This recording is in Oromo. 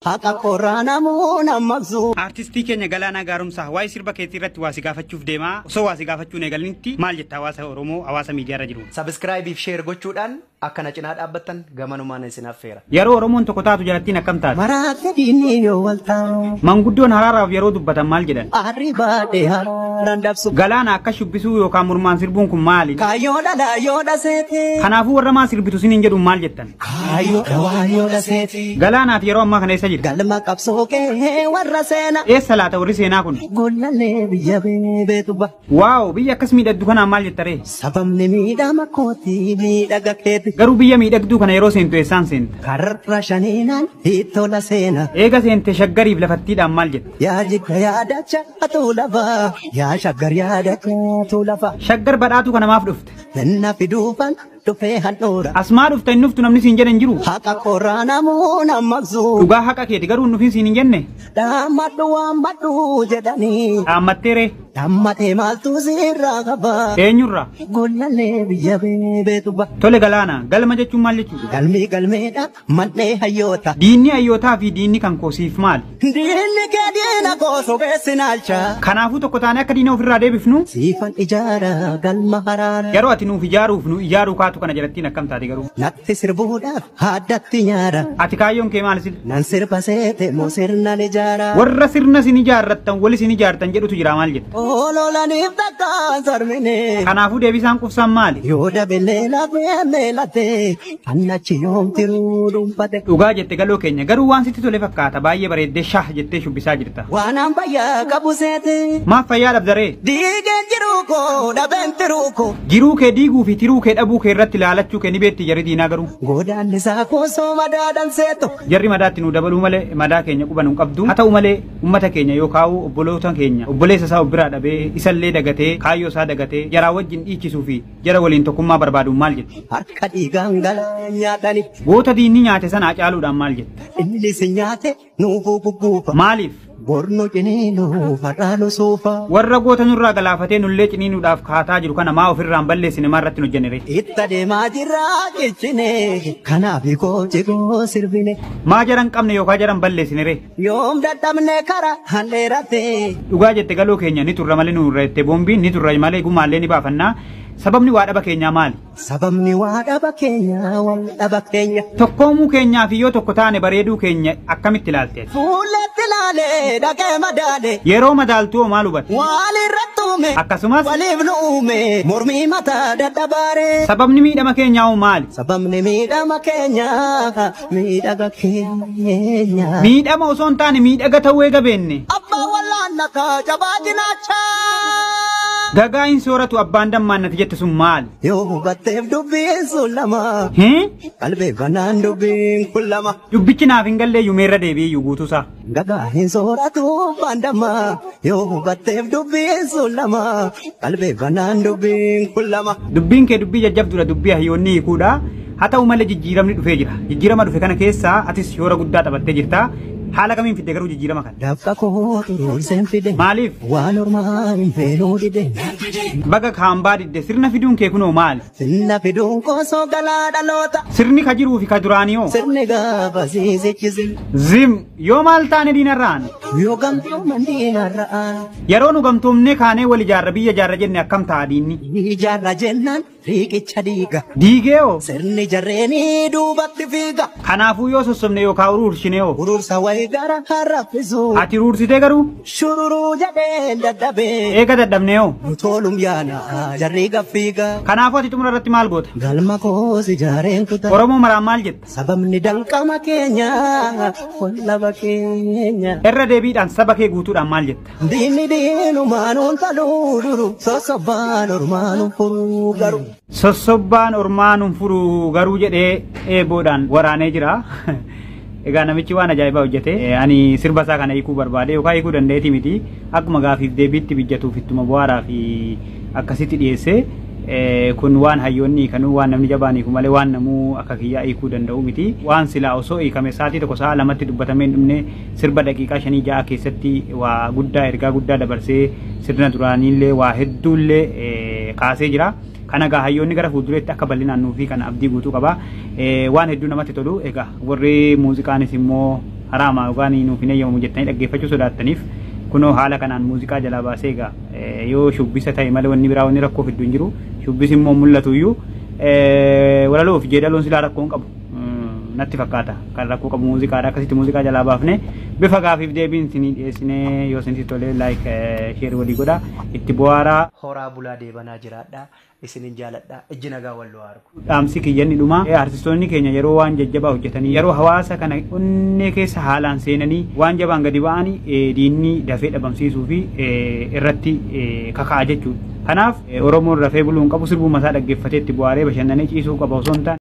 Haqa korraa namuun ammaqsu. Artistii keenya Galaanaa Gaaromsaa waa'ee sirba keetii irratti waa si gaafachuuf deemaa. Osoo waa si gaafachuun eegalinitti maal jetta hawaasa Oromoo hawaasa miidiyaarra jiru? Subscribe fi share gochuudhaan akka na cinaa dhaabbattan gamanumaan isin affeera. Yeroo Oromoon tokko taatu jalattiin akkam taate? Maraate diinni yoo wal taa'u. Manguddoon haraaraaf yeroo dubbatan maal jedhan? Arri baadhee hararaan dabsu. Galaana akka shubbisuu yookaan mormaan sirbuun kun maali? Kaayyoo dhalaa yoo dhaseeti. Kanaafuu warra maa sirbitu siniin jedhuun maal jettan? Kaayyoo dhawaa yoo dhaseeti. Galaanaati yeroo ammaa kana eessa jirta? Galma qabsoo kee warra seenaa. Eessa laata warri seenaa kun? Gollallee biyya beetu ba. Waaw, biyya akkas miidhagdu kanaan maal jetta ree? Sababni miidhama kooti miidhaga keeti. Garuu biyya miidhagduu kana yeroo seentu eessaan seenta? Karra shaniinaan ittola seena. Eega seente shaggariif lafattiidhaan maal jetta? Yaa jidda yaadacha atuu lafa. Yaa shaggar yaadacha atuu lafa. Shaggar badhaatu kana maaf dhufte? Nanna fiduufan dhufee handhuura. Asmaa dhufte hin dhuftu namni siin jedhan jiru. Haqa korraa namuun ammaqsu. Dhugaa haqa keeti garuu hin dhufin siin hin jenne. Dhaammadhu waammadhu jedhanii. Dhaammattee ree? Dhaammatee maaltu sirraa qaba? Eenyurraa? Gollallee biyya beetu ba. Tole Galaana, galma jechuun maal jechuudha? Galmi galmeedha mannee hayyoota. Diinni hayyootaa fi diinni kan koo siif maali? Diinni kee diina koo sobeessi naalcha. Kanaafuu tokko taanee akka diina ofirraa deebifnu. Siifan ijaara galma haraara. Yeroo ati nuuf ijaaruuf nu ijaaruu kaatu kana jalattiin akkam taate garuu? Natti sirbuudhaaf addatti nyaara. Ati kaayyoon kee maal sila? Nan sirba seete moo sirnan ijaara. Warra sirna sin ijaarrattan wali sin ijaartan jedhutu jira maal jetta? Ololaniif takkaan sarmine. Kanaafuu deebisaan qubsaan maali? Yoo dabelee lafee meelate annachi yoom tiruu dhuunfate. Dhugaa jette galoo keenya garuu waan sitti tole fakkaata baay'ee bareeddee shah jettee shubbisaa jirta. Waan an fayyaa qabu seete. Maaf fayyaa dhabdaree? Diigeen jiruu koo dhabeen tiruu koo. Jiruu kee diiguu fi tiruu kee dhabuu kee irratti ilaalachuu kee ni beekti jarri diinaa garuu. Godaanni isaa koosoo madaadhaan seetu. Jarri madaatti nu dabaluu malee madaa keenya quba nu qabdu. Haa ta'u malee uummata keenya yookaan obboloota keenya obboleessa isaa of biraa dhabee isallee dagatee kaayyoo isaa dagatee jaraa wajjin dhiichisuu fi jara waliin tokkummaa barbaaduun maal jetta? Harka dhiigaan galaa nyaatani. Goota diinni nyaate sana caaluudhaan maal jetta? Inni si nyaate nuufuu gugguufa. Maaliif? Borno ciniinuu farraanu suufa. Warra goota nurraa galaafatee nullee ciniinuudhaaf kaataa jiru kana maa ofirraan balleessine maa irratti hin hojjenne ree? Itti deemaa jirraa jechine kanaaf koo koo sirbine. Maa jaran qabne yookaan jaran balleessine ree? Yoom dadhabne kara handheerate. Dhugaa jette galoo keenya ni turra malee nurra jette boombiin ni turra malee gumaallee ni baafannaa. Sababni waa dhaba keenyaa maali? Sababni waa dhaba keenya wal dhaba keenya. Tokkoomuu keenyaa fi yoo tokko taane bareeduu keenya akkamitti ilaalte? Fuulletti ilaalee dhaqee madaale. Yeroo madaaltuu hoo maal hubatte? Waal irratti uume. Akkasumas waliif nu uume mormii mataa dadhabaare. Sababni miidhama keenyaa hoo maali? Sababni miidhama keenya miidhaga keenya. Miidhama osoo hin taane miidhaga ta'uu eega beenne. Abbaa wallaannakaa jabaa jinaachaa. Gagaa hin sooratu abbaan dammaannati jette sun maali? Yoo hubatteef dubbiin sun lama. Qalbeeffannaan dubbiin kun lama. Dubbichi naaf hin gallee yumeerra deebi'ee guutuusaa. Gagaa hin sooratu abbaan dammaa. Yoo hubatteef dubbiin sun lama. Qalbeeffannaan dubbiin kun lama. Dubbiin kee dubbii jajjabduudha dubbii hayyoonni hiikuudha. Haa ta'u malee jijjiiramni dhufee jira. Jijjiirama dhufe kana keessaa atis shoora guddaa taphattee jirta. Haala kamiin fidde garuu jijjiirama kana? Dafqa koo xuruurseen fide. Maaliif? Waan ormaa hin feenuu dide. Baga kaambaa didde sirna fiduun kee kunoo maali? Sirna fiduun koosoo galaa dhaloota. Sirni ka jiruu fi ka duraanii hoo? Sirni gaafa siisichise. Zim yoo maal taane diinarraan? Yoo gamtooman diinarraan. Yeroo nu gamtoomnee kaanee wal ijaarra biyya ijaarra jenne akkam ta'a diinni? Ijaarra jennaan riiqicha diiga. Diigee hoo? Sirni jarreenii duubatti fiiga. Kanaafuu yoo sossobne yookaan uruurshine hoo? Uruursa wayii gara harraffisu. Ati uruursitee garuu? Shururuu jedhee dadhabee. Eega dadhabnee hoo? Nu tolum yaana jarri gaffiiga. Kanaafuu ati xumura irratti maal goota? Galma koos ijaareen kuta. Oromoo maraan maal jetta? Sababni danqama keenya wallaba keenya. Irra deebiidhaan saba kee guutuudhaan maal jetta? Diinni diinumaan taluu duru sossobbaan ormaan furuu garuu. Sossobbaan ormaan furuu garuu jedhee eeboodhaan waraanee jira. Egaa namichi waan ajaa'ibaa hojjete. Ani sirba isaa kana hiikuu barbaade yookaan hiikuu danda'eeti miti. Akkuma gaafiif deebiitti bijjatuuf ittuma bu'aaraa fi akkasitti dhiyeesse. Kun waan hayyoonni kanuu waan namni jabaan hiiku malee waan namuu akka kiyyaa hiikuu danda'u miti. Waan silaa osoo hiikame sa'aatii tokko sa'a lamatti dubbatamee hin dhumne sirba daqiiqaa 5-6 keessatti waa guddaa ergaa guddaa dabarsee sirna duraaniillee waa hedduullee kaasee jira. Kana egaa hayyoonni gara fuuldureetti akka bal'inaan nuufii kana abdii guutuu qaba. Waan hedduu namatti tolu egaa warri muuziqaanis immoo haraama yookaan nuuf hin eeyyamamu jettanii dhaggeeffachuu sodaattaniif kunoo haala kanaan muuziqaa jalaa baasee egaa yoo shubbisa ta'e malee wanni biraa wanni rakkoo fiddu hin jiru. Shubbisi immoo mul'atu iyyuu walaloo fi jeedaloon silaa rakkoo hin qabu. Natti fakkaata kan rakkoo qabu muuziqaadha. Akkasitti muuziqaa jalaa baafne bifa gaafiif deebiin isinii dhiyeessinee yoo isinitti tolee like share walii godha itti bu'aaraa. Horaa bulaa deebanaa jiraadhaa. Isinin jaaladhaa. Ijji nagaa wal argu. Dhaamsi kiyyanni dhuma artistoonni keenya yeroo waan jajjabaa hojjetanii yeroo hawaasa kana onnee keessa haalaan seenanii waan jabaan gadi ba'anii diinni dafee dhabamsiisuu fi irratti kaka'a jechuudha. Kanaaf Oromoon rafee buluu hin qabu, sirbuma isaa dhaggeeffatee itti bu'aaree bashannanee ciisuu qaba osoo hin taane.